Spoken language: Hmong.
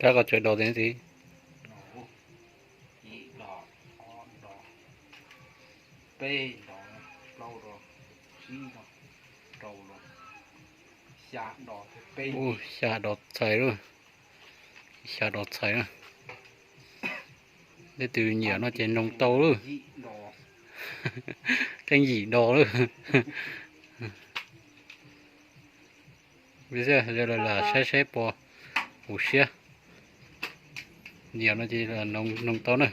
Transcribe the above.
Saib qhov tseem do ntxiv. Ub, xya do txhais lawm. Xya do txhais na. Leej twg nyiam no ces noog tau lawm. Keej yim do lawm. Lam saib saib puas huv siab. Nyiam no ces noog tau na.